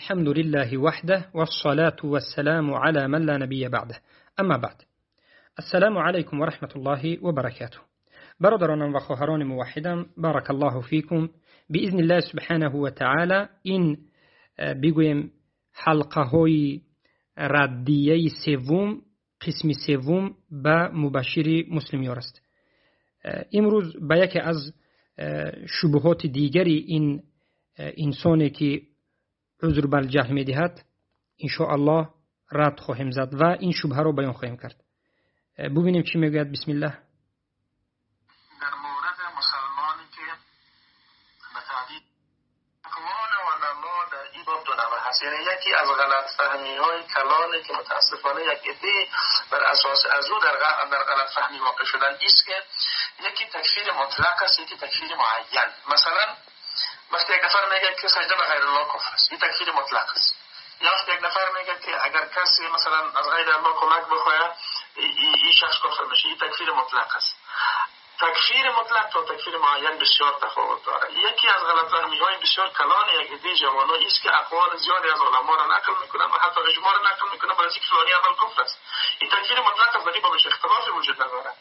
الحمد لله وحده، والصلاة والسلام على من لا نبي بعده، أما بعد. السلام علیکم و رحمة الله و برکاته. برادرانم و خواهران موحدم، بارک الله فیکم. بإذن الله سبحانه و تعالی این بگویم حلقه های ردیه سوم، قسم سوم به مبشر مسلمیار است. امروز به یکی از شبهات دیگری این انسانی که عذر بر جهل میدهد ان شاء الله رد خواهیم زد و این شبهه را بیان خواهیم کرد. ببینیم چی میگوید. بسم الله. در مورد مسلمانی که به تعبیر اقوال علما در این باب دو نوع هست، یعنی یکی از غلط فهمی های کلانی که متاسفانه یک عده بر اساس از او در غلط فهمی واقع شدن است که یکی تکفیر مطلق است، یکی تکفیر معین. مثلا وقتی یک نفر میگه که سجده به غیر الله کفر است، این تکفیر مطلق است. یا وقتی یک نفر میگه که اگر کسی مثلا از غیر الله کمک بخواه این شخص کافر میشه، این تکفیر مطلق است. تکفیر مطلق تا تکفیر معین بسیار تفاوت داره. یکی از غلط فهمی‌های بسیار کلان یک عده جوانان است که اقوال زیادی از علما را نقل میکنن و حتی اجماع را نقل میکنن برای اینکه فلانی عمل کفر است. این تکفیر مطلق است، ولی بابش اختلافی وجود نداره.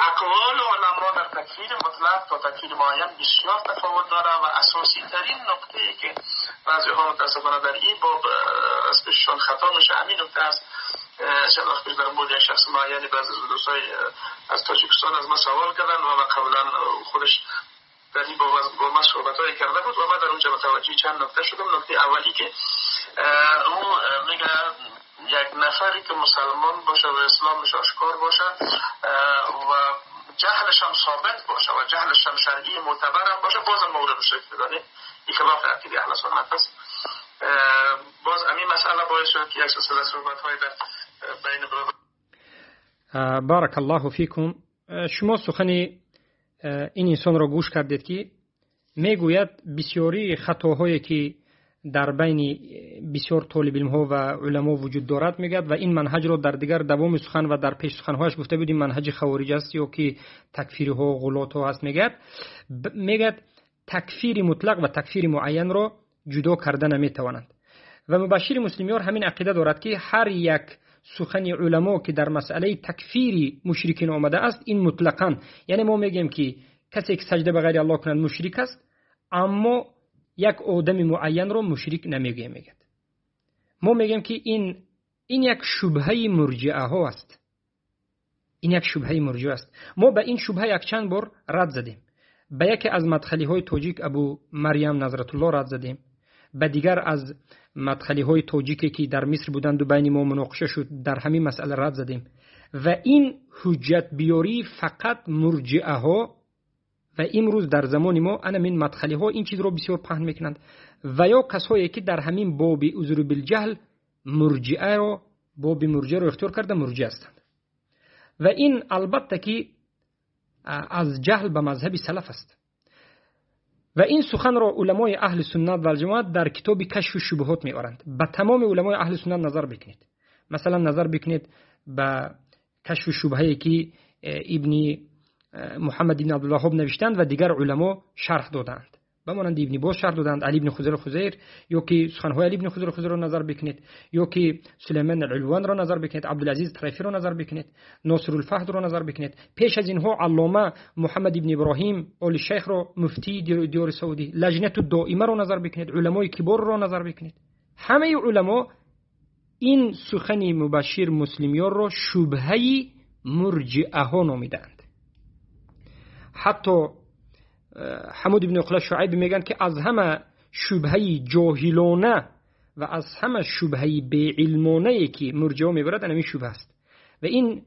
اقوال علما در تکفیر مطلق تا تکفیر معین بسیار تفاوت داره و اساسی ترین نکته ای که بعضی ها متاسفانه در این باب از پیششان خطا میشه همین نکته است. چند وقت پیش در مورد یک شخص معینی بعضی از دوستای از تاجیکستان از ما سوال کردن و من قبلا خودش در این باب با ما صحبت‌هایی کرده بود و من در اونجا متوجه چند نکته شدم. نکته اولی که او میگه یک نفری که مسلمان باشه و اسلامش آشکار باشه و جهلش هم ثابت باشه و جهلش هم شرعی معتبر هم باشه، بازم مورد مشرک میدانه. این خلاف عقیده اهل سنت است. باز همین مسئله باعث شد که یک سلسله صحبت‌های در بین برادران. بارک الله فیکم. شما سخن این انسان را گوش کردید که میگوید بسیاری خطاهایی که در بین بسیار طالب علم ها و علما وجود دارد میگوید و این منهج را در دیگر دوام سخن و در پیش سخنهایش گفته بود این منهج خوارج است یا که تکفیری ها و غلات ها هست. میگوید تکفیر مطلق و تکفیر معین را جدا کرده نمیتوانند و مبشر مسلمیار همین عقیده دارد که هر یک سخن علما که در مسئله تکفیر مشرکین آمده است این مطلقاً، یعنی ما میگیم که کسی که سجده به غیر الله کند مشرک است، اما یک آدم معین را مشرک نمیگیم. میگه ما میگیم که این یک شبهه مرجئه ها است. این یک شبهه مرجئه است. ما به این شبهه یک چند بار رد زدیم. به یکی از مدخلی های تاجیک ابو مریم نظرت الله رد زدیم، به دیگر از مدخلی های تاجیکی که در مصر بودند و بین ما مناقشه شد در همین مسئله رد زدیم. و این حجت بیاری فقط مرجئه ها و امروز در زمان ما انا من مدخلی ها این چیز رو بسیار پهن میکنند و یا کسایی که در همین باب عذر بالجهل مرجئه رو باب مرجئه رو اختیار کرده مرجئه هستند. و این البته که از جهل به مذهب سلف است. و این سخن را علمای اهل سنت و الجماعت در کتاب کشف شبهات میآورند. به تمام علمای اهل سنت نظر بکنید. مثلا نظر بکنید به کشف شبهه که ابن محمد بن عبدالوهاب نوشتند و دیگر علما شرح دادند، به مانند ابن باز شرح دادند، علی بن خضر خضیر، یا که سخنهای علی بن خضر خضیر را نظر بکنید، یا که سلیمان العلوان را نظر بکنید، عبدالعزیز طرفی را نظر بکنید، ناصر الفهد را نظر بکنید. پیش از اینها علامه محمد بن ابراهیم آل شیخ را، مفتی دیار سعودی، لجنه الدائمه را نظر بکنید، علمای کبار را نظر بکنید. همه علما این سخن مبشر مسلمیار را شبهه مرجئه ها نامیدند. حتی حمود بن عقله شعیب میگن که از همه شبهه جاهلانه و از همه شبهه بی‌علمانه که مرجئه میبرد همین شبهه است. و این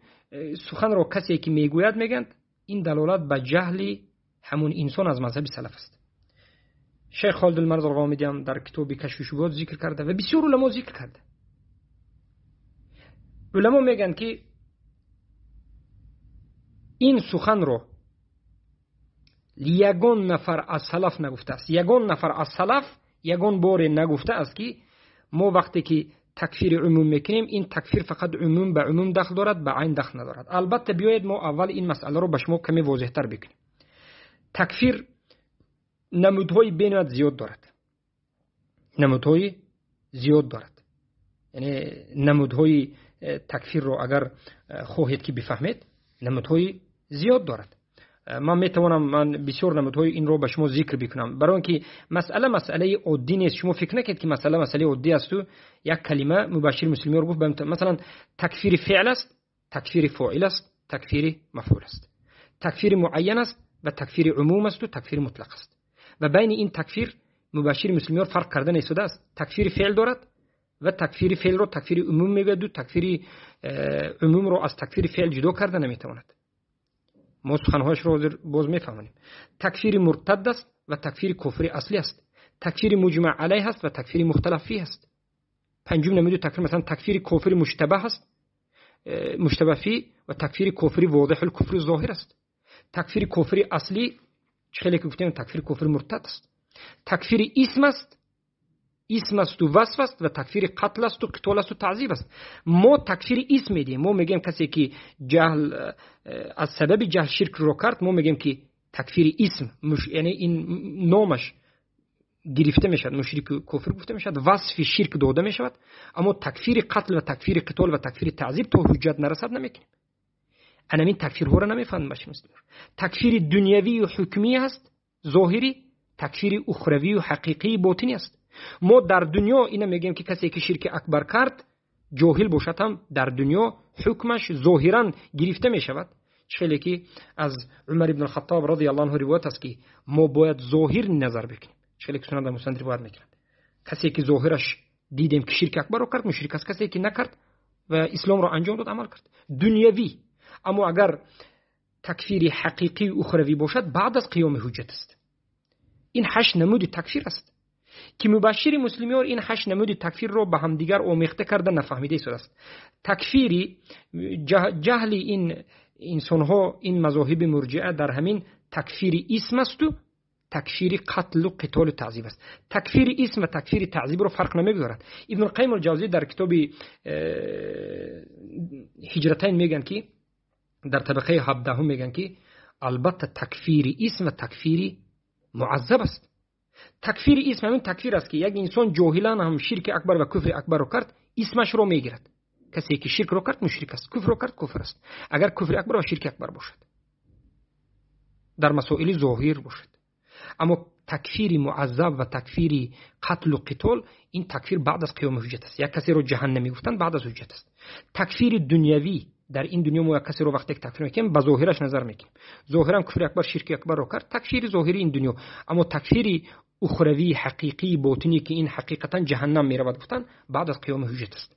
سخن را کسی که میگوید میگند این دلالت به جهل همون انسان از مذهب سلف است. شیخ خالد المرز الغامدی هم در کتاب کشف شبهات ذکر کرده و بسیار علما ذکر کرده. علما میگن که این سخن را یگان نفر از سلف نگفته است. یگان نفر از سلف یگان بار نگفته است که ما وقتی که تکفیر عموم میکنیم این تکفیر فقط عموم به عموم دخل دارد، به عین دخل ندارد. البته بیاید ما اول این مسئله رو به شما کمی واضح تر بکنیم. تکفیر نمودهای بینات زیاد دارد. نمودهای зиёд дорад. Яъне намудҳои такфирро агар хоҳед ки бифаҳмед, намудҳои зиёд дорад. Ман метавонам ман бисёр намудҳои инро ба шумо зикр бикунам, барои он ки масъала масъалаи оддӣ нест. Шумо фикр накунед, ки масъала масъалаи оддӣ асту як калима Мубашшир Муслимёр гуфт. Масалан, такфири феъл аст, такфири фоил аст, такфири мафъул аст, такфири муайян аст ва такфири умум асту такфири мутлақ аст. Ва байни ин такфир Мубашшири Муслимёр фарқ карда наистодааст. Такфири феъл дорад ва такфири феълро такфири умум мегӯяду такфири умумро аз такфири феъл ҷудо карда наметавонад. Мо суханҳояшро ҳозир боз мефаҳмонем. Такфири муртад аст ва такфири кофири аслӣ аст, такфири муҷмаъ алайҳ аст ва такфири мухталаф фиҳ аст. Панҷум намуди такфир, масалан, такфири кофири муштабаҳ аст, муштабаҳ фиҳ, ва такфири кофири возеҳул куфри зоҳир аст. Такфири кофири аслӣ, чӣ хеле ки гуфтем, такфири кофири муртад аст. Такфири исм аст, исм асту васф аст ва такфири қатл асту қитол асту таъзиб аст. Мо такфири исм медиҳем. Мо мегӯем, касе ки ҷаҳл, аз сабаби ҷаҳл ширкро кард, мо мегӯем, ки такфири исм, яъне ин номаш гирифта мешавад, мушрику кофир гуфта мешавад, васфи ширк дода мешавад. Аммо такфири қатл ва такфири қитол ва такфири таъзиб то ҳуҷҷат нарасад, намекунем. Анамин такфирҳоро намефаҳмем. Баши муслимон, такфири дунявию ҳукмӣ аст зоҳирӣ, такфири ухравию ҳақиқии ботинӣ аст. Мо дар дунё ина мегӯем, ки касе ки ширки акбар кард, ҷоҳил бошад ҳам, дар дунё ҳукмаш зоҳиран гирифта мешавад. Чӣ хеле ки аз Умар ибн Хаттоб радиаллоҳу анҳу ривоят аст, ки мо бояд зоҳир назар бикунем. Чӣ хеле ки Сунан дар Муснад ривоят мекунад: касе ки зоҳираш дидем, ки ширки акбарро кард, мушрик аст, касе ки накард ва исломро анҷом дод, амал кард дунявӣ. Аммо агар такфири ҳақиқию ухравӣ бошад, баъд аз қиёми ҳуҷҷат аст. Ин ҳашт намуди такфир аст, ки Мубашшири Муслимёр ин ҳашт намуди такфирро ба ҳамдигар омехта карда нафаҳмида истодааст. Такфири ҷаҳли ин инсонҳо, ин мазоҳиби мурҷиа, дар ҳамин такфири исм асту такфири қатлу қитолу таъзиб аст. Такфири исм ва такфири таъзибро фарқ намегузорад. Ибнулқайим алҷавзӣ дар китоби Ҳиҷратайн мегӯянд, ки дар табақаи 17-ум мегӯянд, ки албатта такфири исм ва такфири муаззаб аст. Такфири исм ҳамин такфир аст, ки як инсон ҷоҳилан ҳам ширки акбар ва куфри акбарро кард, исмашро мегирад. Касе ки ширкро кард, мушрик аст, куфрро кард, куфр аст, агар куфри акбар ва ширки акбар бошад, дар масоили зоҳир бошад. Аммо такфири муаззаб ва такфири қатлу қитол, ин такфир баъд аз қиёми ҳуҷҷат аст. Як касеро ҷаҳаннамӣ гуфтан баъд аз ҳуҷҷат аст. Такфири дунявӣ, дар ин дунё мо як касеро вақте ки такфир мекунем, ба зоҳираш назар мекунем. Зоҳиран куфри акбар, ширки акбарро кард, такфири зоҳири ин дунё. Аммо такфири ухравии ҳақиқии ботинӣ, ки ин ҳақиқатан ҷаҳаннам меравад гуфтан, баъд аз қиёми ҳуҷҷат аст.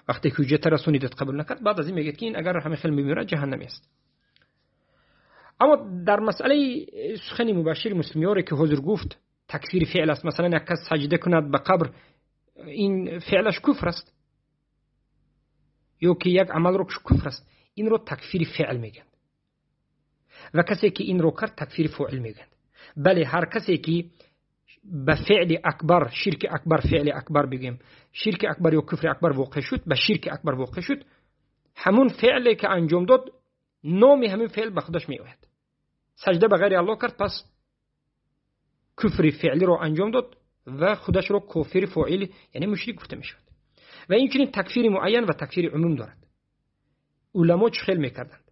Вақте ки ҳуҷҷата расонидат, қабул накард, баъд аз ин мегӯяд, ки ин агар ҳамин хел мемирад, ҷаҳаннамӣ аст. Аммо дар масъалаи сухани Мубашшири Муслимёре, ки ҳозир гуфт, такфири феъл аст. Масалан, як кас саҷда кунад ба қабр, ин феълаш куфр аст, ё ки як амалро куфр аст, инро такфири феъл мегӯянд ва касе ки инро кард, такфири фоил мегӯянд. Бале, ҳар касе ки ба феъли акбар, ширки акбар, феъли акбар бигӯем, ширки акбар ё куфри акбар воқеъ шуд, ба ширки акбар воқеъ шуд, ҳамун феъле ки анҷом дод, номи ҳамин феъл ба худаш меояд. Саҷда ба ғайри Аллоҳ кард, пас куфри феълиро анҷом дод ва худашро кофири фоил, яъне мушрик гуфта мешавад. Ва инчунин такфири муайян ва такфири умум дорад. Уламо чӣ хел мекарданд?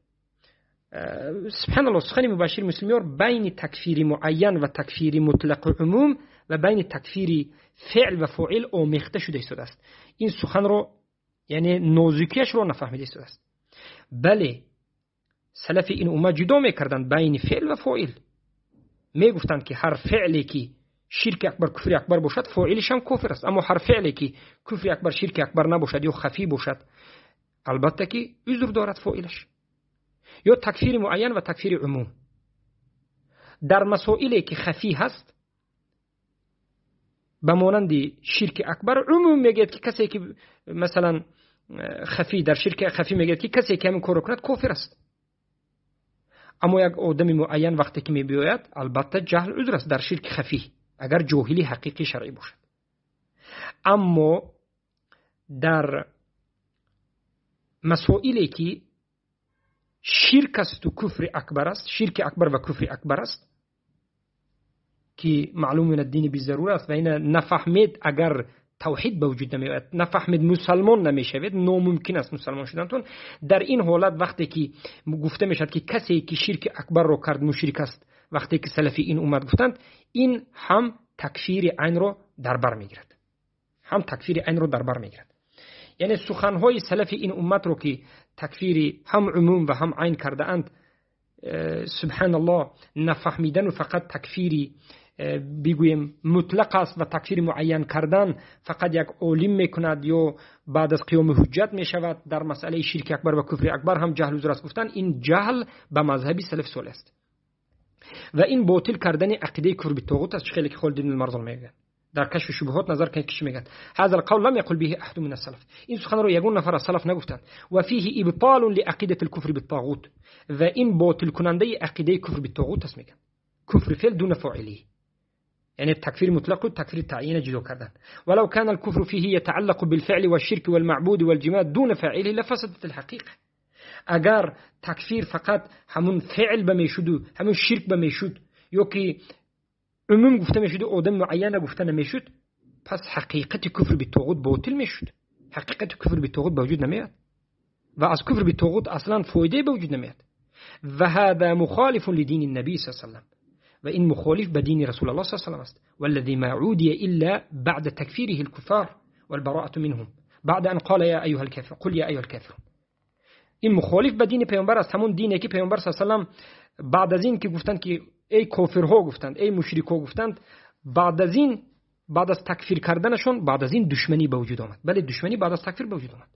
Субҳаналлоҳ, сухани Мубашшир Муслимёр байни такфири муайян ва такфири мутлақу умум ва байни такфири феъл ва фоил омехта шуда истодааст. Ин суханро, яъне нозукияшро нафаҳмида истодааст. Бале, салафи ин уммат ҷудо мекарданд байни феъл ва фоил. Мегуфтанд, ки ҳар феъле ки ширки акбар, куфри акбар бошад, фоилишам кофир аст. Аммо ҳар феъле ки куфри акбар, ширки акбар набошад ё хафӣ бошад, албатта ки узр дорад фоилаш. Ё такфири муайян ва такфири умум дар масоиле ки хафӣ ҳаст, ба монанди ширки акбар, умум мегӯяд, ки касе ки масалан хафӣ, дар ширки хафӣ мегӯяд, ки касе ки ҳамин корро кунад, кофир аст. Аммо як одами муайян вақте ки мебиёяд, албатта ҷаҳл узр аст дар ширки хафӣ, агар ҷоҳили ҳақиқии шаръӣ бошад. Аммо дар масоиле ки ширк асту куфри акбар аст, ширки акбар ва куфри акбар аст, ки маълум мин аддини бизарура аст, ва ина нафаҳмед, агар тавҳид ба вуҷуд намеояд, нафаҳмед мусалмон намешавед, номумкин аст мусалмон шудантон. Дар ин ҳолат вақте ки гуфта мешавад ки касе ки ширки акбарро кард мушрик аст, вақте ки салафи ин уммат гуфтанд, ин ҳам такфири айнро дар бар мегирад, ҳам такфири айнро дар бар мегирад. Яъне суханҳои салафи ин умматро ки такфири ҳам умум ва ҳам айн кардаанд, субҳаналлоҳ, нафаҳмидану фақат такфири бигӯем мутлақ аст ва такфири муайян кардан фақат як олим мекунад ё баъд аз қиёми ҳуҷҷат мешавад, дар масъалаи ширки акбар ва куфри акбар ҳам ҷаҳл узр аст гуфтан, ин ҷаҳл ба мазҳаби салаф солеҳ аст ва ин ботил кардани ақидаи куфр битоғут аст. Чӣ хеле ки Холид ибн Марзон мегӯяд дар кашфи шубҳот, назар кунед ки чӣ мегӯяд: ҳаза алқавл лам яқул биҳи аҳаду мин ассалаф, ин суханро ягон нафар аз салаф нагуфтанд. Ва фиҳи ибтолун лиақидати алкуфри биттоғут, ва ин ботилкунандаи ақидаи куфр биттоғут аст. Мегӯяд куфри феъл дуна фоилиҳи, يعني التكفير مطلق والتكفير التعيين جدو كردن. ولو كان الكفر فيه يتعلق بالفعل والشرك والمعبود والجماد دون فاعله لفسدت الحقيقة. اگر تکفیر فقط همون فعل بمیشد و همون شرک بمیشد یا که عموم گفته میشد و آدم معین گفته نمیشد، پس حقیقت کفر بالطاغوت باطل میشد، حقیقت کفر بالطاغوت به وجود نمیاد و از کفر بالطاغوت اصلا فایده به وجود نمیاد. و هذا مخالف لدین النبی صلی الله علیه و سلم، و این مخالف به دین رسول الله صلی الله علیه و سلم است. والذی ما عودی الا بعد تکفیره الكفار والبراءة منهم بعد ان قال یا ایها الكافر قل یا ایها الكافرون. این مخالف به دین پیامبر است، همون دینی که پیامبر صلی الله علیه و سلم بعد از این که گفتند که ای کافرها گفتند، ای مشرکها گفتند، بعد از این، بعد از تکفیر کردنشون، بعد از این دشمنی به وجود آمد. بله، دشمنی بعد از تکفیر به وجود آمد.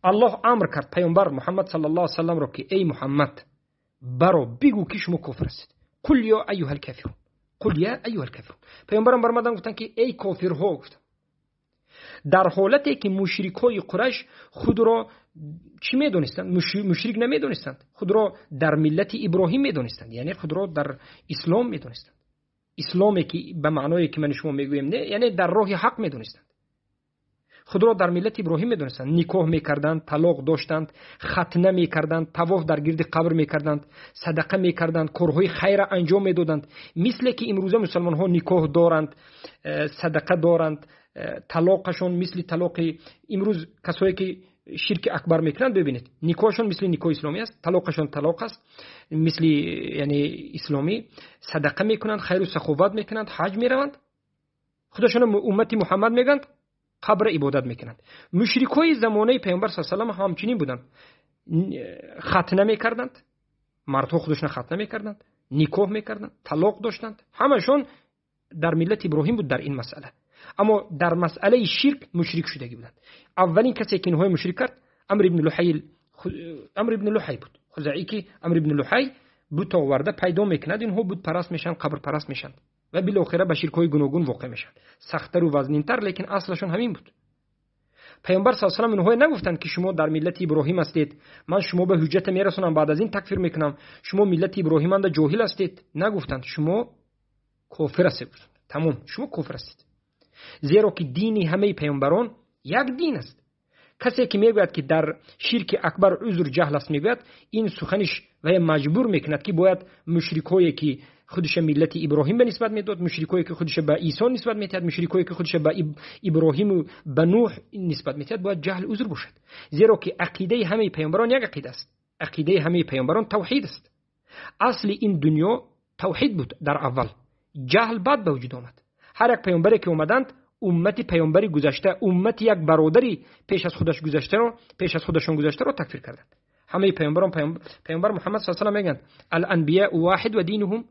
الله امر کرد پیامبر محمد صلی الله علیه و سلم رو که ای محمد برو بگو که شما کافر هستید، قل یا ایها الکافرون، قل یا ایها الکافرون. پیامبرم برآمدن گفتند که ای کافرها گفتند، در حالتی که مشرکای قریش خود را چی میدونستند؟ مشرک نمیدونستند، خود را در ملت ابراهیم میدونستند، یعنی خود را در اسلام میدونستند. اسلامی که به معنایی که من شما میگوییم نه، یعنی در راه حق میدونستند، خود را در ملت ابراهیم میدونستند. نکاح میکردند، طلاق داشتند، ختنه میکردند، طواف در گرد قبر میکردند، صدقه میکردند، کارهای خیر انجام میدادند. مثل که امروزه مسلمان ها نکاح دارند، صدقه دارند، طلاقشون مثل طلاق امروز کسایی که شرک اکبر میکنند ببینید، نکاحشون مثل نکاح اسلامی است، طلاقشون طلاق است مثل یعنی اسلامی، صدقه میکنند، خیر و سخاوت میکنند، حج میروند، خودشون امت محمد میگند، قبر عبادت میکنند. مشرکای زمانه پیامبر صلی الله علیه و سلم همچنین بودند، ختنه میکردند، مردها خودشون ختنه میکردند، نکاح میکردند، طلاق داشتند، همشون در ملت ابراهیم بود در این مسئله. اما در مسئله شرک مشرک شدگی بودند. اولین کسی که اینها مشرک کرد عمرو ابن لحی، عمرو ابن لحی بود، خزاعی که عمرو ابن لحی بت آورده پیدا میکند، اینها بت پرست میشن، قبر پرست میشن و بالاخره به شرک‌های گوناگون واقع میشن، سخت‌تر و وزنین‌تر، لیکن اصلشون همین بود. پیامبر صلی الله علیه و آله اینها نگفتند که شما در ملت ابراهیم هستید، من شما به حجت میرسونم بعد از این تکفیر میکنم، شما ملت ابراهیم اند جاهل هستید. نگفتند، شما کافر هستید، تمام، شما کافر هستید. زیرا که دین همه پیامبران یک دین است. کسی که میگوید که در شرک اکبر عذر جهل است، میگوید این سخنش و مجبور میکند که باید مشرکایی که خودش ملت ابراهیم به نسبت میداد، مشرکایی که خودش به عیسی نسبت میداد، مشرکایی که خودش به ابراهیم و به نوح نسبت میداد، باید جهل عذر باشد. زیرا که عقیده همه پیامبران یک عقیده است، عقیده همه پیامبران توحید است. اصل این دنیا توحید بود در اول، جهل بعد به وجود آمد. هر یک پیامبری که اومدند امت پیامبری گذشته، امت یک برادری پیش از خودش گذشته رو، پیش از خودشون گذشته رو تکفیر کردند. همه پیامبران، پیامبر محمد صلی الله علیه و آله میگن الانبیاء واحد و دینهم،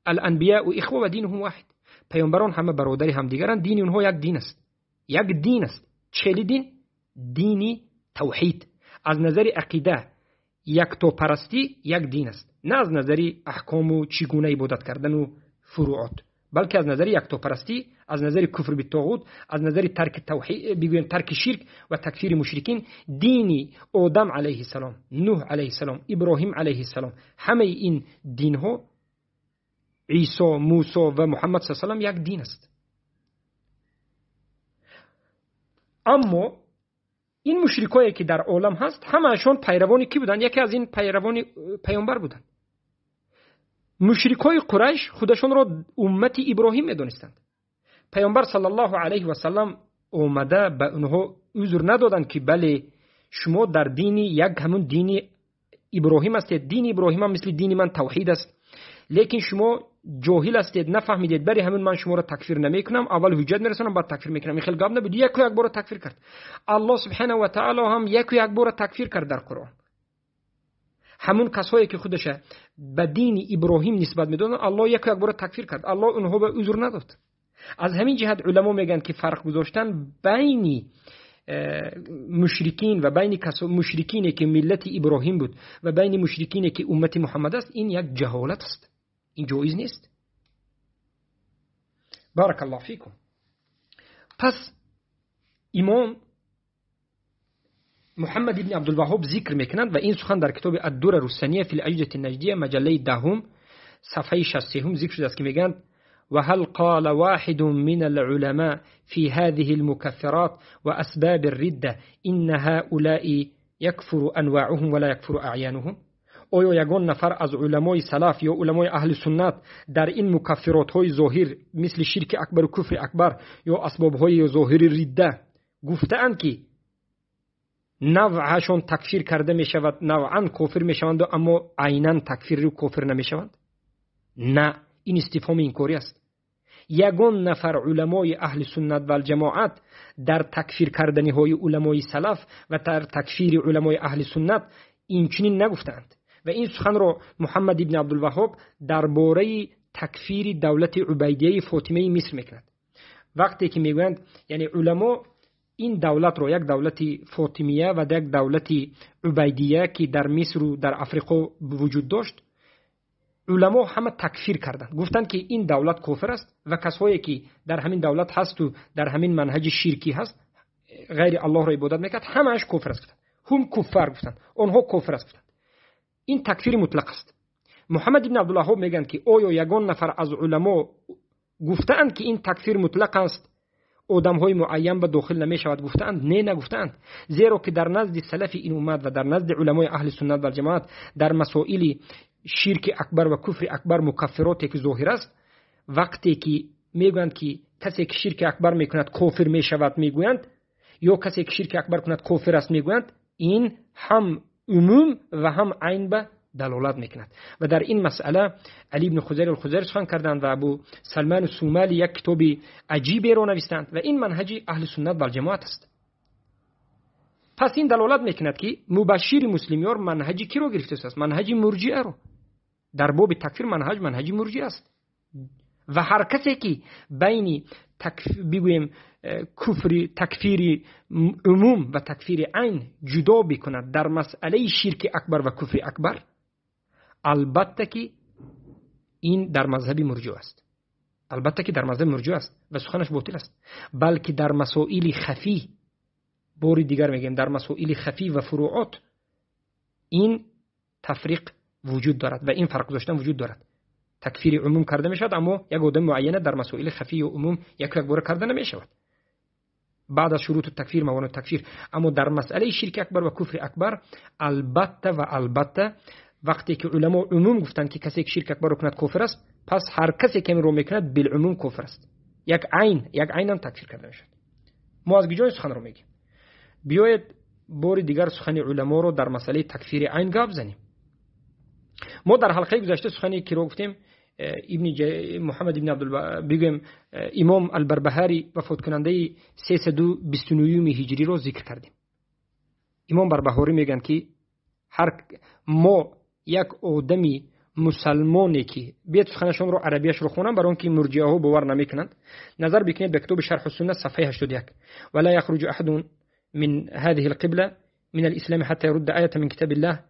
الانبیاء اخوه و دینهم واحد. پیامبران همه برادری همدیگرند، دین اونها یک دین است، یک دین است. چه دین؟ دینی توحید. از نظر عقیده یکتاپرستی یک دین است، نه از نظر احکام و چگونه عبادت کردن و فروعات، بلکه از نظر یکتاپرستی، از نظر کفر بالطاغوت، از نظر ترک توحید، بگویم ترک شرک و تکفیر مشرکین. دینی آدم علیه السلام، نوح علیه السلام، ابراهیم علیه السلام، همه این دینها، عیسی، موسی و محمد صلی الله علیه و سلم یک دین است. اما این مشرکایی که در عالم هست همه‌شون پیروان کی بودند؟ یکی از این پیروان پیامبر بودند. مشرکای قریش خودشون را امت ابراهیم میدونستند. Паёмбар саллаллоҳу алайҳи васаллам омада ба онҳо узр надоданд, ки бале, шумо дар дини як ҳамун дини Иброҳим ҳастед, дини Иброҳим ҳам мисли дини ман тавҳид аст, лекин шумо ҷоҳил ҳастед, нафаҳмидед, бари ҳамун ман шуморо такфир намекунам, аввал ҳуҷҷат мерасонам, баъд такфир мекунам. Ин хел гап набуд, яку як бора такфир кард. Аллоҳ субҳанаҳу ва таъоло ҳам яку як бора такфир кард дар Қуръон. Ҳамун касое ки худаша ба дини Иброҳим нисбат медоданд, Аллоҳ яку як бора такфир кард. Аллоҳ онҳо ба узр надод. Аз ҳамин ҷиҳат уламо мегӯянд, ки фарқ гузоштан байни мушрикин ва байни мушрикине ки миллати Иброҳим буд ва байни мушрикине ки уммати Муҳаммад аст, ин як ҷаҳолат аст, ин ҷоиз нест. Баракаллоҳу фикум. Пас имом Муҳаммад ибн Абдулваҳҳоб зикр мекунанд ва ин сухан дар китоби Ад-Дурар ус-Сания фил Аҷдати Наҷдия маҷаллаи 10 сафҳаи 63 зикр шудааст, ки мегӯянд: وهل قال واحد من العلماء في هذه المكفرات وأسباب الردة إن هؤلاء يكفر أنواعهم ولا يكفر أعيانهم؟ оё ягон нафар аз уламои салаф ё уламои аҳли суннат дар ин мукаффиротҳои зоҳир мисли ширки акбару куфри акбар ё асбобҳои зоҳири ридда гуфтаанд, ки навъашон такфир карда мешавад, навъан кофир мешаванду, аммо айнан такфиру кофир намешаванд? На, ин истифҳоми инкорӣ аст. Ягон нафар уламои аҳли суннат валҷамоат дар такфир карданиҳои уламои салаф ва дар такфири уламои аҳли суннат инчунин нагуфтаанд. Ва ин суханро Муҳаммад ибн Абдулваҳҳоб дар бораи такфири давлати Убайдияи Фотимаи Миср мекунад. Вақте ки мегӯянд, яъне уламо ин давлатро як давлати Фотимия ва як давлати Убайдия, ки дар Мисру дар Африқо вуҷуд дошт, уламо ҳама такфир карданд, гуфтанд, ки ин давлат кофир аст ва касҳое ки дар ҳамин давлат ҳасту дар ҳамин манҳаҷи ширкӣ ҳаст, ғайри Аллоҳро ибодат мекард, ҳамааш кофир аст гуфтанд. Ҳум куффар гуфтанд, онҳо кофир аст гуфтанд. Ин такфири мутлақ аст. Муҳаммад ибн Абдулваҳҳоб мегӯянд, ки оё ягон нафар аз уламо гуфтаанд, ки ин такфир мутлақ аст, одамҳои муайян ба дохил намешавад гуфтаанд? Не, нагуфтаанд, зеро ки дар назди салафи ин уммат ва дар назди уламои аҳли суннат валҷамоат дар масоили ширки акбар ва куфри акбар, мукаффироте ки зоҳир аст, вақте ки мегӯянд, ки касе ки ширки акбар мекунад, кофир мешавад мегӯянд, ё касе ки ширки акбар кунад, кофир аст мегӯянд, ин ҳам умум ва ҳам айн ба далолат мекунад. Ва дар ин масъала Али ибн Хузайр ал-Хузайр сухан карданд ва Абу Салман Сумали як китоби аҷиберо навистанд ва ин манҳаҷи аҳли суннат валҷамоат аст. Пас ин далолат мекунад, ки Мубашшири Муслимёр манҳаҷи киро гирифтааст? Манҳаҷи мурҷиаро. Дар боби такфир манҳаҷ манҳаҷи мурҷиа аст. Ва ҳар касе ки байни бигӯем куфри, такфири умум ва такфири айн ҷудо бикунад дар масъалаи ширки акбар ва куфри акбар, албатта ки ин дар мазҳаби мурҷиа аст, албатта ки дар мазҳаби мурҷиа аст ва суханаш ботил аст. Балки дар масоили хафӣ, бори дигар мегӯем, дар масоили хафӣ ва фуруот ин тафриқ вуҷуд дорад ва ин фарқ гузоштан вуҷуд дорад. Такфири умум карда мешавад, аммо як одами муайяна дар масоили хафӣ ё умум яку як бора карда намешавад баъд аз шуруту такфир, мавону такфир. Аммо дар масъалаи ширки акбар ва куфри акбар, албатта ва албатта, вақте ки уламо умум гуфтанд, ки касе ки ширки акбарро кунад, кофир аст, пас ҳар касе ки ҳаминро мекунад, билумум кофир аст, як айн, як айнам такфир карда мешавад. Мо аз куҷои суханро мегӯем? Биёед, бори дигар сухани уламоро дар масъалаи такфири айн гап занем. Мо дар ҳалқаи гузашта сухани киро гуфтем? Ибни Муҳаммад ибни Абдул, бигӯем, имом Албарбаҳари, вафоткунандаи 329 ҳиҷриро зикр кардем. Имом Барбаҳорӣ мегӯянд, ки ҳар мо як одами мусалмоне ки, биёед, суханашонро арабияшро хонам, бар он ки мурҷиаҳо бовар намекунанд. Назар бикунед ба китоби Шарҳу Сунна, сафҳаи 81: ولا يخرج أحد من هذه القبلة من الإسلام حتى يرد آية من كتاب الله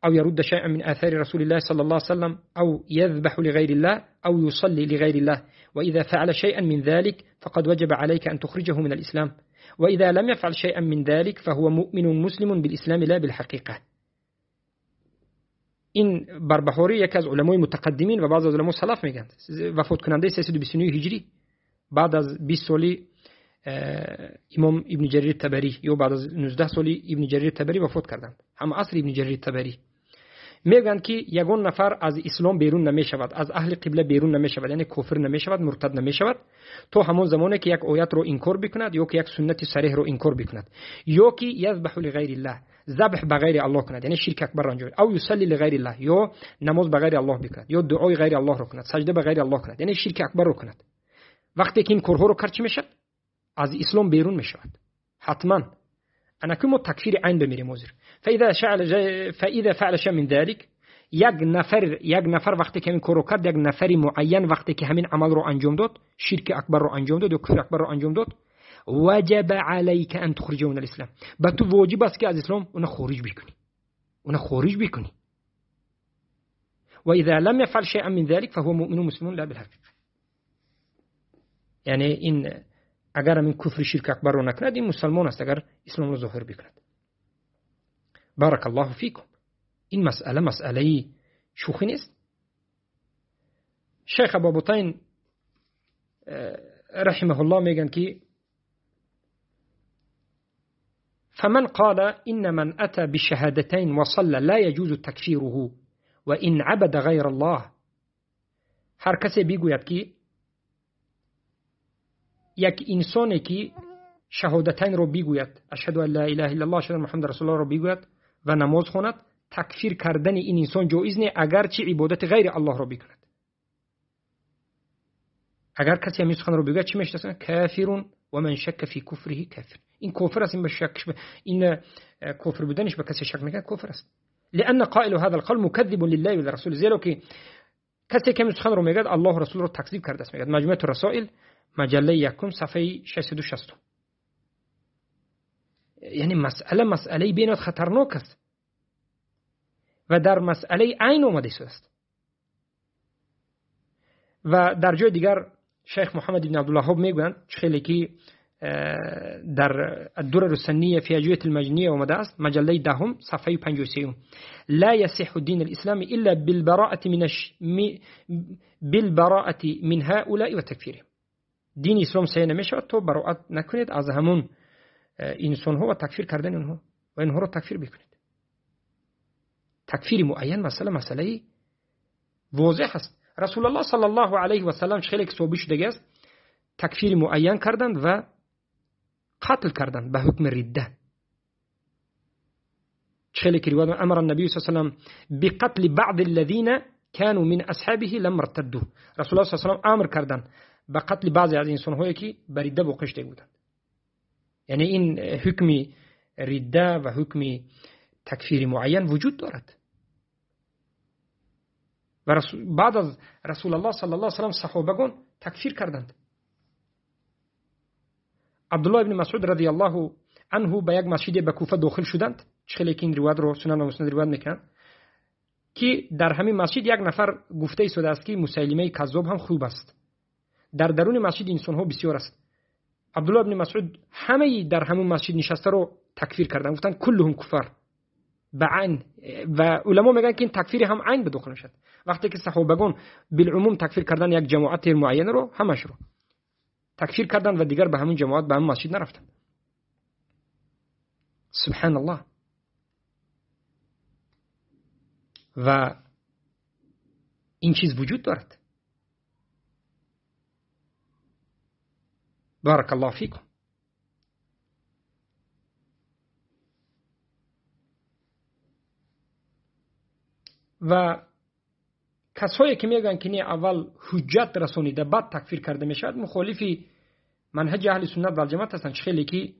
أو يرد شيئا من آثار رسول الله صلى الله عليه وسلم أو يذبح لغير الله أو يصلي لغير الله، وإذا فعل شيئا من ذلك فقد وجب عليك أن تخرجه من الإسلام، وإذا لم يفعل شيئا من ذلك فهو مؤمن مسلم بالإسلام لا بالحقيقة. Ин Барбаҳорӣ яке аз уламои мутақаддимин ва баъзе аз уламо салаф мегӯянд, вафоткунандаи 329 ҳиҷрӣ, баъд аз 20 соли имом Ибни Ҷарир Табарӣ ё баъд аз 19 соли Ибни Ҷарир Табарӣ вафот карданд, ҳам асри Ибни Ҷарир Табарӣ. Мегӯянд, ки ягон нафар аз ислом берун намешавад, аз аҳли қибла берун намешавад, яъне кофир намешавад, муртад намешавад, то ҳамон замоне ки як оятро инкор бикунад ё ки як суннати сареҳро инкор бикунад, ё ки язбаҳу лиғайриллаҳ, забҳ ба ғайри Аллоҳ кунад, яъне ширк акбарро анҷом диҳад, ав юсалли лиғайриллаҳ, ё намоз ба ғайри Аллоҳ бикунад, ё дуои ғайри Аллоҳро кунад, саҷда ба ғайри Аллоҳ кунад, яъне ширки акбарро кунад. Вақте ки ин корҳоро кард, чӣ мешавад? Аз ислом берун мешавад ҳатман. Анаки мо такфири айн бимирем ҳозир. فإذا فعل شيئا من ذلك, як нафар вақте ки ҳамин корро кард, як нафари муайян вақте ки ҳамин амалро анҷом дод, ширки акбарро анҷом дод ё куфри акбарро анҷом дод, وجب عليك أن تخرجه من الإسلام, ба ту воҷиб аст, ки аз ислом уна хориҷ бикунӣ, уна хориҷ бикунӣ. وإذا لم يفعل شيئا من ذلك فهو مؤمن مسلم لا بالحقيقة. یعنی این اگر این کفر شرک اکبر رو نکند، این مسلمان است اگر اسلام رو ظاهر بکند. بارک الله فیکم. این مسئله مسئله شوخی نیست. شیخ ابوبطین رحمه الله میگن که فمن قال إن من أتى بالشهادتين وصلى لا يجوز تكفيره وإن عبد غير الله، هر کسی بگوید که یک انسانی که شهادتین رو بگوید، اشهد ان لا اله الا الله اشهد ان محمد رسول الله رو بگوید و نماز خواند، تکفیر کردن این انسان جایز نه، اگرچه عبادت غیر الله رو بکند. اگر کسی همین سخن رو بگوید چی میشه؟ کافر و من شک فی کفره کافر. این کافر است، این به شک، این کافر بودنش به کسی شک میکنه کافر است. لان قائل هذا القول مكذب لله ولرسوله، زیرا که کسی که همین سخن رو میگه الله و رسول رو تکذیب کرده است. میگه مجموعه الرسائل مجله یکم صفحه 660. یعنی مسئله مسئله بینات خطرناک است و در مسئله عین آمده است. و در جای دیگر شیخ محمد بن عبدالوهاب میگویند خیلی که در الدرر السنیه فی اجویة المجنیه آمده است، مجله دهم صفحه 53: لا يصح دين الاسلام الا بالبراءة من هؤلاء وتكفيرهم. دین اسلام صحیح نمیشود تا براءت نکنید از همون انسان ها و تکفیر کردن اونها و اینها رو تکفیر بکنید. تکفیر معین مسئله واضح است. رسول الله صلی الله علیه و سلم خیلی که ثابت شده است تکفیر معین کردند و قتل کردند به حکم رده. خیلی که روایت امر النبی صلی الله علیه و سلم بقتل بعض الذين كانوا من اصحابه لم ارتدوا. رسول الله صلی الله علیه و سلم امر کردند به قتل بعضی از انسان هایی که بر رده واقع شده بودند. یعنی این حکم رده و حکم تکفیر معین وجود دارد. و بعد از رسول الله صلی الله علیه و سلم صحابگان تکفیر کردند. عبدالله ابن مسعود رضی الله عنه به یک مسجد به کوفه داخل شدند. خیلی که این روایت رو سنن و مسند روایت میکنند که در همین مسجد یک نفر گفته ایستاده است که مسیلمه کذاب هم خوب است. در درون مسجد انسان ها بسیار است. عبدالله ابن مسعود همه در همون مسجد نشسته رو تکفیر کردند، گفتند کلهم کفر به عین. و علما میگن که این تکفیر هم عین به داخل میشد. وقتی که صحابگان بالعموم تکفیر کردن یک جماعت معین رو، همش رو تکفیر کردن و دیگر به همون جماعت به همون مسجد نرفتن. سبحان الله. و این چیز وجود دارد. بارک الله فیکم. و کسایی که میگن که نه اول حجت رسانیده بعد تکفیر کرده میشود، مخالفی منهج اهل سنت و الجماعت هستند. خیلی که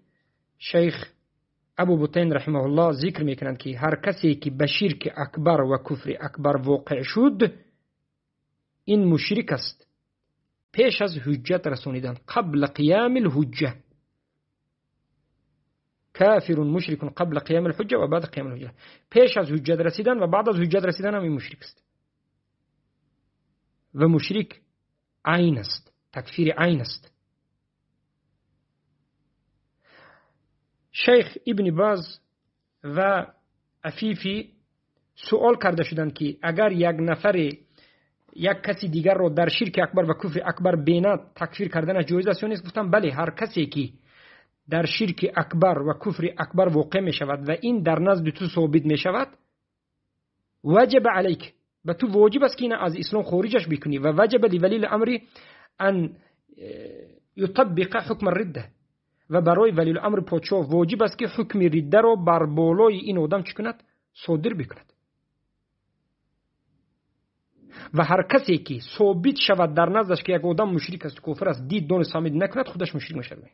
شیخ ابو بطین رحمه الله ذکر میکنند که هر کسی که به شرک اکبر و کفر اکبر واقع شد این مشرک است پیش از حجت رسانیدن، قبل قیام الحجه. کافر مشرک قبل قیام الحجه و بعد قیام الحجه. پیش از حجت رسیدن و بعد از حجت رسیدن هم این مشرک است. و مشرک عین است، تکفیر عین است. شیخ ابن باز و عفیفی سوال کرده شدند که اگر یک نفر یک کسی دیگر رو در شرک اکبر و کفر اکبر بیند تکفیر کردنش جایز است یا نیست؟ گفتم بله، هر کسی که در شرک اکبر و کفر اکبر واقع می شود و این در نزد تو ثابت می شود، وجب عليك به تو واجب است که این از اسلام خارجش بکنی و وجب لولی الامر ان یطبق حکم الرده و برای ولی الامر پادشاه واجب است که حکم رده را بر بالای این آدم چی کند؟ صادر بکند. و هر کسی که ثابت شود در نزدش که یک آدم مشرک است، کافر است، دید دانست فهمید نکند، خودش مشرک میشود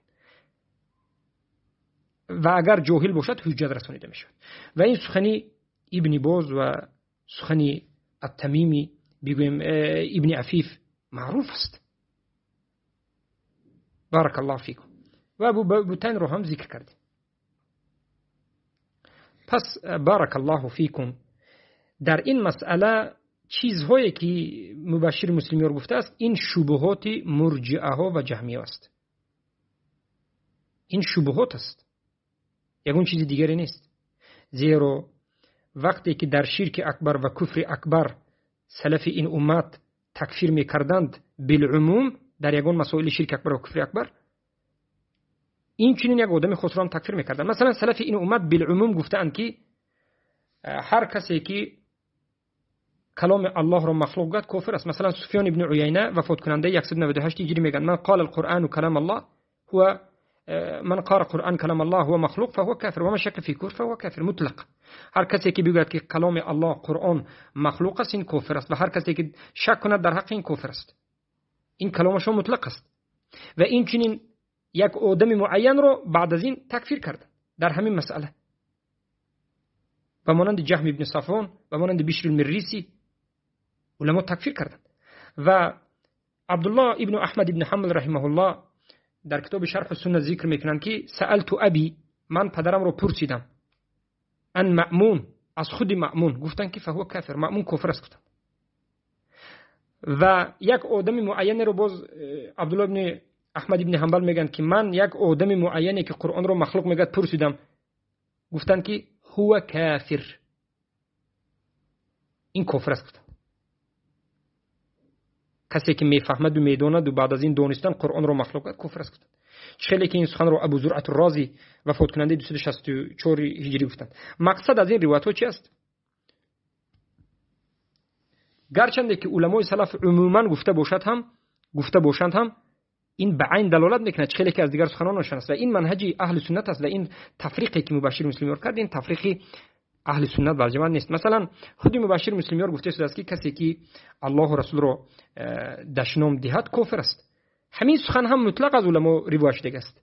و اگر جاهل باشد حجت رسانیده میشود. و این سخنی ابن باز و سخنی التمیمی بگویم ابن عفیف معروف است. بارک الله فیکم. و ابو بوتین رو هم ذکر کردیم. پس بارک الله فیکم در این مسئله چیزهایی که مبشر مسلمیار گفته است این شبهات مرجئه ها و جهمیه است. این شبهات است، یگون چیز دیگری نیست. زیرا وقتی که در شرک اکبر و کفر اکبر سلف این امت تکفیر میکردند بالعموم در یگون مسائل شرک اکبر و کفر اکبر، این چنین یک آدم خود را هم تکفیر میکردند. مثلا سلف این امت بالعموم گفتند که هر کسی که کلام الله را مخلوق گفت کافر است. مثلا سفیان ابن عیینه وفات کننده 198 هجری میگن من قال القرآن کلام الله هو من قال القرآن کلام الله هو مخلوق فهو کافر و من شک فی کفر فهو کافر مطلق. هر کسی که بگوید که کلام الله قرآن مخلوق است این کافر است و هر کسی که شک کند در حق این کافر است. این کلامش مطلق است. و این چنین یک آدم معین را بعد از این تکفیر کرد در همین مسئله، و مانند جهم ابن صفوان و مانند بشر المریسی علما تکفیر کردند. و عبدالله ابن احمد ابن حنبل رحمه الله در کتاب شرح السنه ذکر میکنند که سألت ابی، من پدرم رو پرسیدم، ان مأمون، از خود مأمون گفتن که فهو کافر، مأمون کافر است گفتن. و یک آدم معین رو باز عبدالله ابن احمد ابن حنبل میگن که من یک آدم معینی که قرآن رو مخلوق میگه پرسیدم، گفتن که هو کافر، این کافر است گفتن. کسی که میفهمد و میداند و بعد از این دانستن قرآن رو مخلوق کرد کفر است گفتند. خیلی که این سخن رو ابو زرعه الرازی وفات کننده 264 هجری گفتند. مقصد از این روایت ها چی است؟ گرچند که علمای سلف عموما گفته باشند هم این به عین دلالت میکند، خیلی که از دیگر سخنان آشنا است و این منهج اهل سنت است و این تفریقی که مبشر مسلمیار کرد این تفریقی اهل سنت و جماعت نیست. مثلا خود مبشر مسلمیار گفته شده است که کسی که الله و رسول را دشنام دهد کافر است. همین سخن هم مطلق از علما روایت شده است،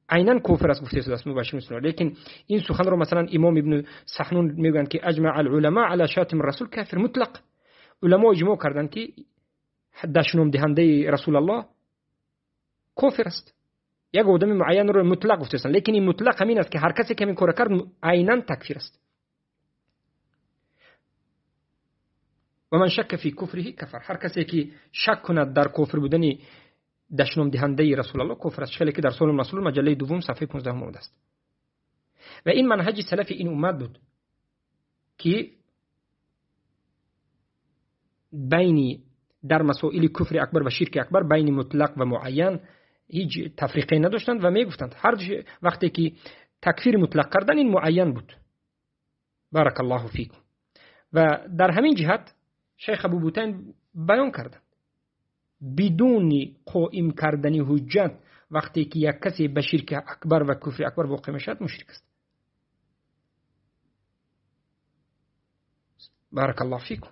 عینا کافر است گفته شده است مبشر مسلمیار. لیکن این سخن را مثلا امام ابن سحنون میگویند که اجمع العلماء علی شاتم الرسول کافر مطلق. علما اجماع کردند که دشنام دهنده رسول الله کافر است. یک آدم معین رو مطلق گفته است، لیکن این مطلق همین است که هر کسی که همین کار کرد عینا تکفیر است. و من شک فی کفره کفر، هر کسی که شک کند در کفر بودن دشنام دهنده رسول الله کفر است. خیلی که در سال رسول مجله دوم صفحه 15 آمده است. و این منهج سلف این امت بود که بین در مسائل کفر اکبر و شرک اکبر بین مطلق و معین هیچ تفریقی نداشتند و میگفتند هر وقتی که تکفیر مطلق کردن این معین بود. بارک الله فیکم. و در همین جهت شیخ ابو بوتین بیان کردند بدون قائم کردن حجت وقتی که یک کسی به شرک اکبر و کفر اکبر واقع میشد مشرک است. بارک الله فیکم.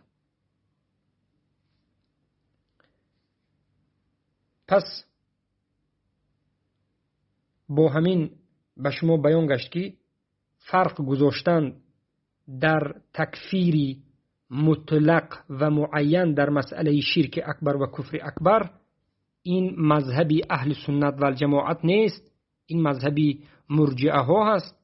پس با همین به شما بیان گشت که فرق گذاشتن در تکفیری مطلق و معین در مسئله شرک اکبر و کفر اکبر این مذهبی اهل سنت و الجماعت نیست، این مذهبی مرجئه ها هست،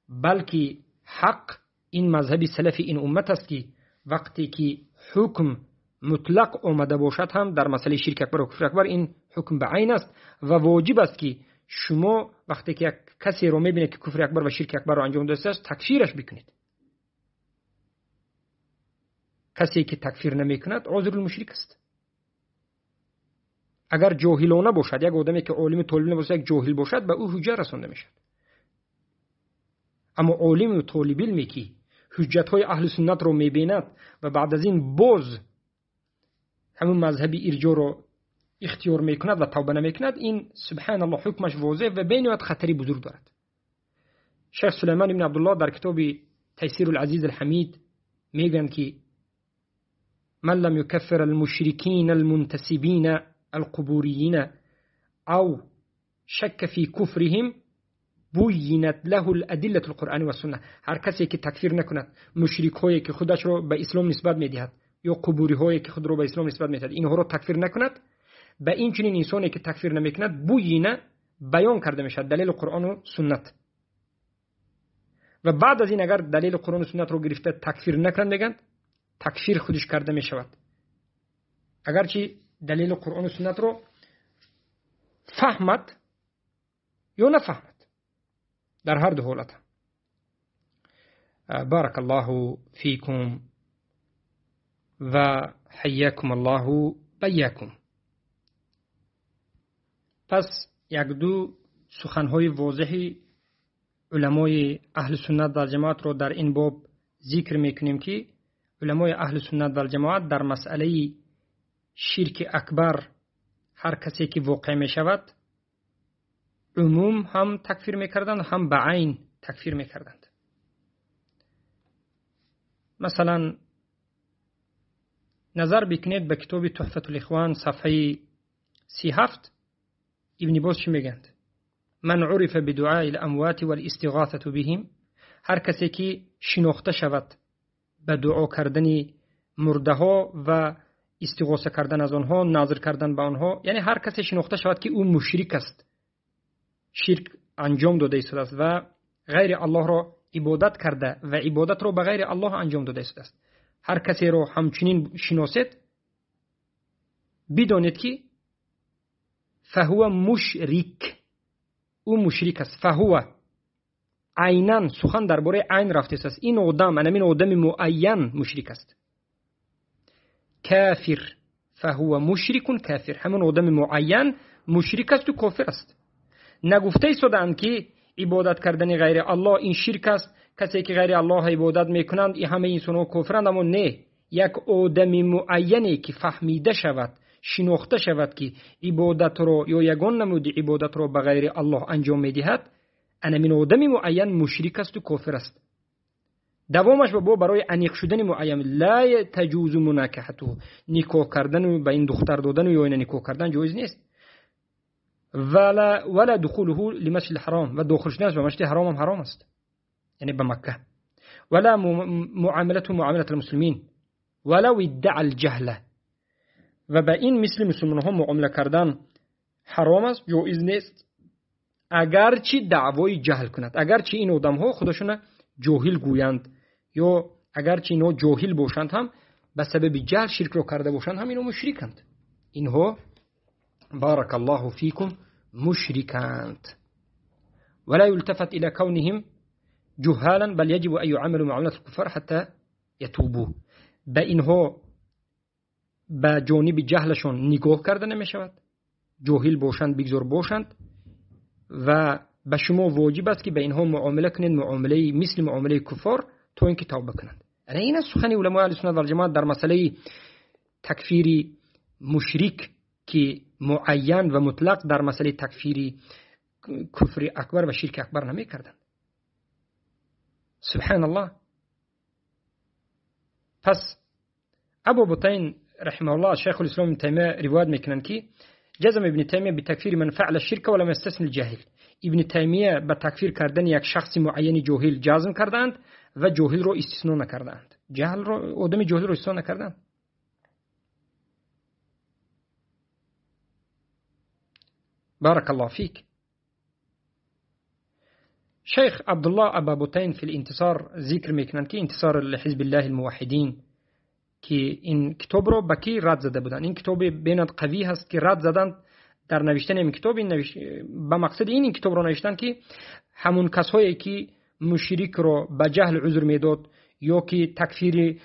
بلکه حق این مذهبی سلف این امت است که وقتی که حکم مطلق آمده باشد هم در مسئله شرک اکبر و کفر اکبر این حکم به عین است و واجب است که شما وقتی که یک کسی رو میبینید که کفر اکبر و شرک اکبر رو انجام داده است تکفیرش بکنید. کسی که تکفیر نمیکند عذر المشرک است. اگر جاهلانه باشد، یک آدمی که عالم طالب نباشد، یک جاهل باشد، به او حجت رسانده میشد. اما عالم و طالب علمی که ҳуҷҷатҳои аҳли суннатро мебинад ва баъд аз ин боз ҳамун мазҳаби ирҷоро ихтиёр мекунад ва тавба намекунад, ин субҳаналлоҳ ҳукмаш возеҳ ва бениҳоят хатари бузург дорад. Шайх Сулаймон ибн Абдуллоҳ дар китоби Тайсир алазиз алҳамид мегӯянд ки من لم يكفر المشركين المنتسبين القبوريين أو شك في كفرهم بينت له الأدلة القرآن والسنة. هر کسی که تکفیر نکند مشرک هایی که خودش رو به اسلام نسبت میدهد یا قبوری هایی که خود رو به اسلام نسبت میدهد اینها رو تکفیر نکند، به این چنین انسانی که تکفیر نمیکند بوینه بیان کرده میشد دلیل قرآن و سنت. و بعد از این اگر دلیل قرآن و سنت رو گرفته تکفیر نکند میگن تکفیر خودش کرده میشود، اگرچه دلیل قرآن و سنت رو فهمد یا نفهمد، در هر دو حالت. بارک الله فیکم و حیاکم الله بیاکم. پس یک دو سخنهای واضحی علمای اهل سنت و جماعت رو در این باب ذکر میکنیم که علمای اهل سنت و جماعت در مسئله شرک اکبر هر کسی که واقع می شود عموم هم تکفیر میکردند هم به عین تکفیر میکردند. مثلا نظر بکنید به کتاب تحفة الاخوان صفحه 37 ابن باز چی میگند؟ من عرف بدعاء الاموات والاستغاثة بهم، هر کسی که شناخته شود به دعا کردن مرده ها و استغاثه کردن از آنها، نظر کردن به آنها، یعنی هر کسی شناخته شود که او مشرک است، شرک انجام داده است و غیر الله را عبادت کرده و عبادت را به غیر الله انجام داده است، هر کسی را همچنین شناسید بدانید که فهو مشرک، او مشرک است. فهو عینا سخن درباره عین رفته است، این آدم، این آدم معین مشرک است. کافر، فهو مشرک کافر، همون آدم معین مشرک است و کافر است. نگفته ایستادند که عبادت کردن غیر الله این شرک است، کسی که غیر الله عبادت میکنند این همه انسان‌ها کافرند، اما نه، یک آدم معینی که فهمیده شود، شناخته شود که عبادت را یا یگان نمود عبادت را به غیر الله انجام میدهد، این آدم معین مشرک است و کافر است. دوامش با برای انیق شدن معین لا تجوز مناکحته، نکاح کردن و به این دختر دادن و یا این نکاح کردن جایز نیست. ولا دخوله لمسجد الحرام، و داخل شدنش به مسجد حرام هم حرام است، یعنی به مکه. ولا معاملته معامله المسلمین ولو ادعى الجهل، و به این مثل مسلمان ها معامله کردن حرام است، جایز نیست، اگرچه دعوای جهل کند، اگرچه این آدم ها خودشون جاهل گویند یا اگرچه اینا جاهل باشند هم به سبب جهل شرک رو کرده باشند هم اینو مشرکند. اینها بارك الله فيكم مشركانت. ولا يلتفت إلى كونهم جهالا بل يجب أن يعاملوا معاملة الكفار حتى يتوبوا. به اینها به جانب جهلشون نگاه کرده نمی شود، جاهل باشند بگذار باشند و به شما واجب است که به اینها معامله کنید معامله مثل معامله کفار تا اینکه توبه کنند. یعنی این سخن علمای اهل سنت و الجماعت در مسئله تکفیر مشرک که معین و مطلق در مسئله تکفیر کفر اکبر و شرک اکبر نمی کردند. سبحان الله. پس ابو بطین رحمه الله شیخ الاسلام ابن تیمیه روایت میکنند که جزم ابن تیمیه بتکفیر من فعل الشرک ولم یستثن الجاهل. ابن تیمیه به تکفیر کردن یک شخص معین جاهل جزم کردند و جاهل رو استثنا نکردند، جهل رو، آدم جاهل رو استثنا نکردند. بارك الله فيك. شيخ عبد الله أبا بطين في الانتصار ذکر میکنند که انتصار لحزب الله الموحدین که این کتاب رو به کی رد زده بودند. این کتاب بیناد قوی هست که رد زدند در نوشتن این کتاب، این به مقصد این کتاب رو نوشتن که همون کسایی که مشرک رو به جهل عذر میداد یا که تکفیر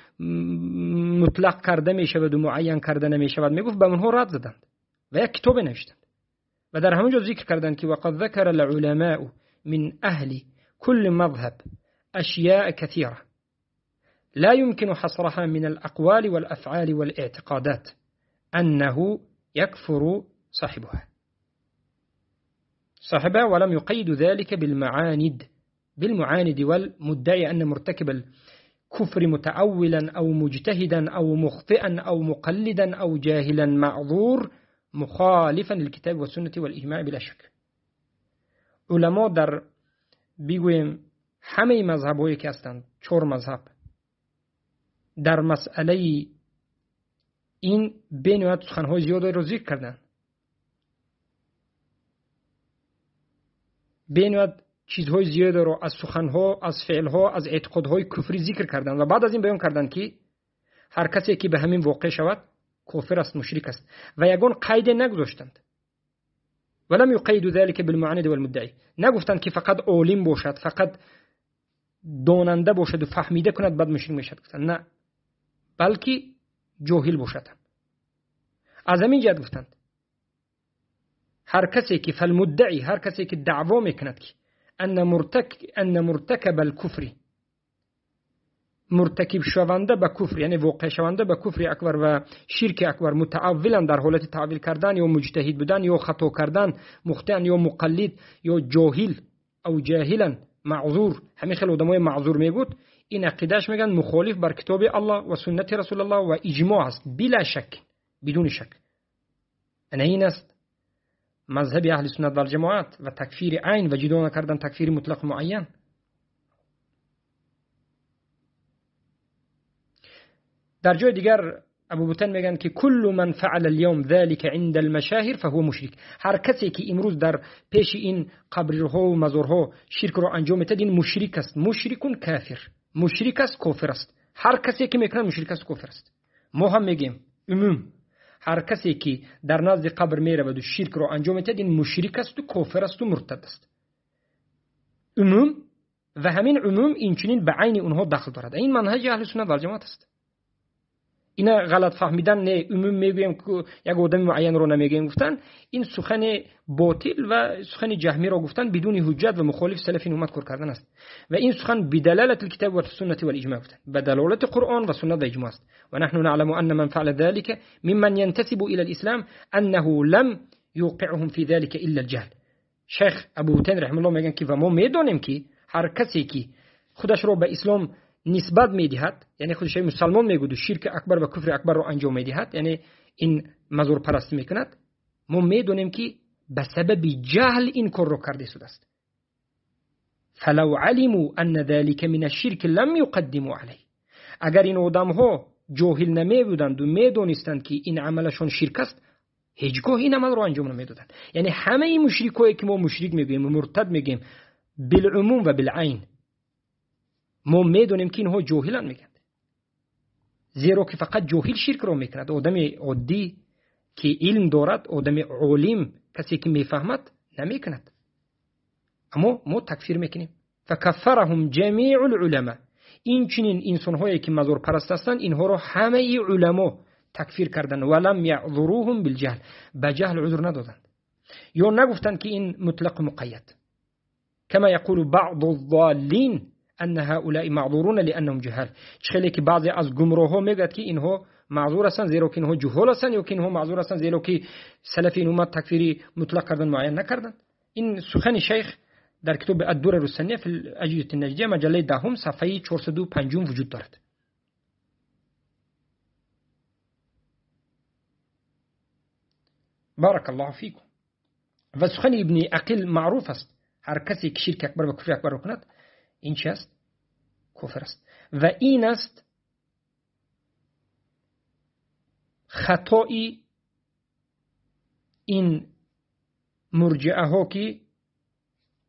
مطلق کرده میشود و معین کرده نمیشود، میگفت به اونها رد زدند و یک کتاب نوشتند و در همونجا ذکر کردند که وقد ذکر العلماء من أهل كل مذهب أشياء كثيرة لا يمكن حصرها من الأقوال والأفعال والاعتقادات أنه يكفر صاحبها ولم يقيد ذلك بالمعاند والمدعي أن مرتكب الكفر متأولا أو مجتهدا أو مخطئا أو مقلدا أو جاهلا معذور مخالفا للكتاب والسنة والإجماع بلا شك. علماء در بگویم همه مذهب‌هایی که هستند، 4 مذهب، در مسئله این بینویت سخن‌های زیادی رو ذکر کردند، بینویت چیزهای زیادی رو از سخن‌ها، از فعل‌ها، از اعتقادهای کفری ذکر کردند و بعد از این بیان کردند که هر کسی که به همین واقع شود کافر است، مشرک است و یگان قید نگذاشتند. ولم يقيدوا ذلك بالمعاند والمدعي. نگفتند که فقط عالم باشد، فقط داننده باشد و فهمیده کند بعد مشرک میشد. گفتند نه، بلکه جاهل باشد. از همین جهت گفتند هر کسی که فالمدعی، هر کسی که دعوا میکند که ان مرتکب الكفر، مرتکب شونده به کفر، یعنی واقع شونده به کفر اکبر و شرک اکبر، متعولا در حالت تعویل کردن یا مجتهد بودن یا خطا کردن، مخطئا یا مقلد یا جاهل او جاهلا معذور، همین خیلی آدمای معذور میگود، این عقیدهش میگن مخالف بر کتاب الله و سنت رسول الله و اجماع است، بلا شک، بدون شک. انا این است مذهب اهل سنت و الجماعت و تکفیر عین و جدا نکردن تکفیر مطلق معین. در جای دیگر ابو بوتن میگن که کل من فعل اليوم ذلك عند المشاهیر فهو مشرک. هر کسی که امروز در پیش این قبرها و مزارها شرک را انجام میده این مشرک است، مشرکون کافر، مشرک است، کافر است. هر کسی که میکنه مشرک است، کافر است. ما هم میگیم عموم هر کسی که در نزد قبر میرود و شرک را انجام میده این مشرک است و کافر است و مرتد است. عموم و همین عموم این چنین به عین اونها دخل دارد. این منهج اهل سنت و الجماعت است. اینا غلط فهمیدن نه عموم میگویم که یک آدم معین رو نمیگیم گفتن، این سخن باطل و سخن جهمی رو گفتن بدون حجت و مخالف سلف این امت کار کردن است. و این سخن بدلالت الكتاب و السنة والاجماع گفتن، بدلالت قرآن و سنت و اجماع است. و نحن نعلم ان من فعل ذلك ممن ينتسب الى الاسلام انه لم يوقعهم في ذلك الا الجهل. شیخ ابو بوتن رحمه الله میگن که و ما میدونیم که هر کسی که خودش رو به اسلام نسبت میدهد، یعنی خودش مسلمان میگوید و شرک اکبر و کفر اکبر رو انجام میدهد، یعنی این مزار پرستی میکند، ما میدونیم که به سبب جهل این کار رو کرده شده است. فلو علموا ان ذلك من الشرك لم يقدموا عليه. اگر این آدم ها جاهل نمی بودند و میدونستند که این عملشون شرک است، هیچگاه این عمل رو انجام نمیدادند. یعنی همه این مشرکایی که ما مشرک میگوییم و مرتد میگیم بالعموم و بالعین، ما میدونیم که اینها جاهلان میگند، زیرا که فقط جاهل شرک رو میکند. آدم عادی که علم دارد، آدم عالم، کسی که میفهمد نمیکند. اما ما تکفیر میکنیم. فکفرهم جمیع العلماء. این چنین انسانهایی که مزار پرست هستند، اینها رو همه علما تکفیر کردند. ولم یعذروهم بالجهل، به جهل عذر ندادند یا نگفتند که این مطلق مقید، کما یقول بعض الضالین ان هؤلاء معذورون لانهم جهال. چخیلی که بعضی از گمراه‌ها میگد که اینها معذور هستند زیرا که اینها جهال هستند، یا که اینها معذور هستند زیرا که سلف این امت تکفیری مطلق کردن معین نکردند. این سخن شیخ در کتاب الدرر السنیه فی الاجوبة النجدیه مجله 10 صفحه 405 وجود دارد. بارک الله فیکم. و سخن ابن عقیل معروف است، هر کسی که شرک اکبر و کفر اکبر کند این چی است؟ کفر است. و این است خطای این مرجعه ها که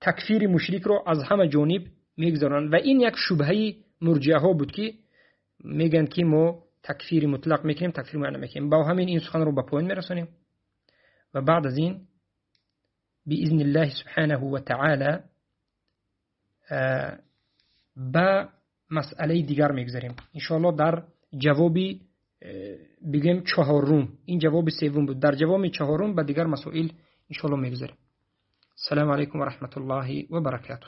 تکفیر مشرک رو از همه جانب میگذارند. و این یک شبهه مرجعه ها بود که میگن که ما تکفیر مطلق میکنیم، تکفیر معین میکنیم. با همین این سخن رو به پایان میرسونیم و بعد از این باذن الله سبحانه و تعالی به مسئله دیگر میگذاریم انشاءالله. در جواب بگیم چهارم، این جواب سوم بود، در جواب چهارم به دیگر مسائل انشاءالله میگذاریم. السلام علیکم و رحمت الله و برکاته.